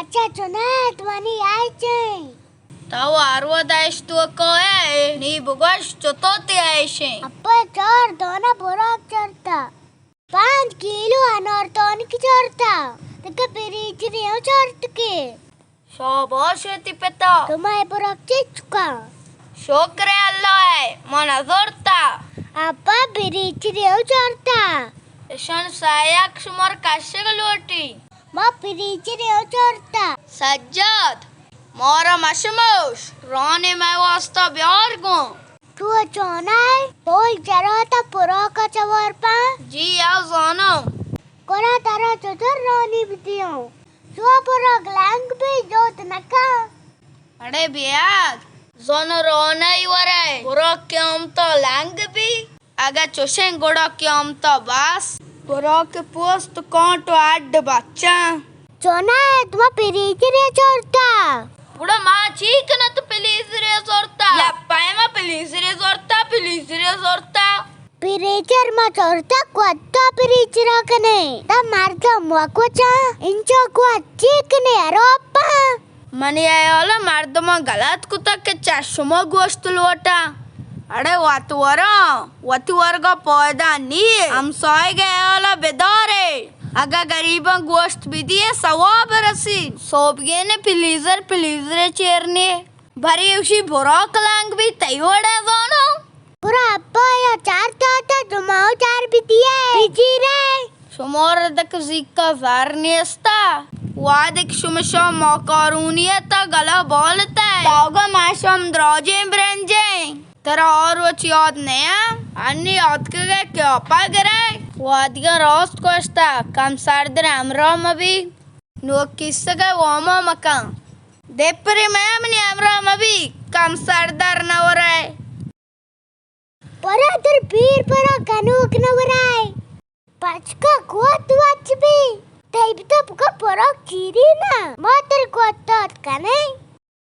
اچھا چنائے، تو منی عیش ئے؟ تو ہر وھد عیش توکا ئے، نی بگوش چتو تئی عیش ایں؟ اپا چار دانہ براک چرتا، پنچ کیلو انار تانک چرتا، دگہ پریچرے ہم چرتکے۔ شاباش اے تئی پتا۔ تو مئے براک چچکا؟ شکر اللہ ءَ، ما نزرتا۔ اپا پریچرے ہم چرتا۔ اشان سایاک شمار کشگ لوٹی۔ ما پریچرے ہم چرتا۔ سجاد، مارا مشموش، رانے مئے واسطہ بیار گوں۔ تو چونائے؟ پول چراتا پراکا چوار پاں؟ جی، آ زاناں۔ گڑا ترا چطور رانی بدیاں؟ چو پراک لنگ بی، جوت نکا۔ اڑے بیاد، زن رانائی ورے، پراک قیامتا لنگ بی۔ اگہ چوشیں گڑا قیامتا بس۔ پراک پوست کانٹ و اڈ بچاں۔ چونائے، تو ما پریچرے چرتا۔ گڑا ما چی کناں تو پلیزرے زرتا؟ یا پائے ما پلیزرے زرتا، پلیزرے زرتا۔ پریچر ما چرتا، کوتا پریچرا کنے۔ دا مردم وکوچا، انچو کوت چی کنے اروپا۔ منی ہیالا مردماں غلط کتا کہ چہ شما گوشت لوٹا۔ اڑے وت وراں، وتی ورگا پائدہ نی۔ ہمسائگ ہیالا بدارے۔ اگہ غریباں گوشت بدیے، ثواب رسی۔ صوبگینے پلیزر، پلیزرے چیر نی۔ برے اشی براک لنگ بی، تئی وڑے زانو۔ برو اپا یا چار تاتا، جمعو چار بدیے، بچیرے۔ شمار دک زیکا زر نیستا۔ وادک شمشا ماکارونی تا گلا بالتے۔ تاگا ما شم دراجیں برنجیں۔ ترا آ روچ یاد نیا؟ انی آتکگے کہ آپا گرے۔ وادگا راست گوشتا، کم سردر ہمراہ مبی۔ نوک کیسگے واما مکن۔ دپری میا منی ہمراہ مبی، کم سردر نورے۔ پرا در پیر پرا گنوک نہ ورائے۔ پچکا گوت وچ بی۔ تئی بتا بگا پراک چیری نا۔ ما تر گوت دات کنے۔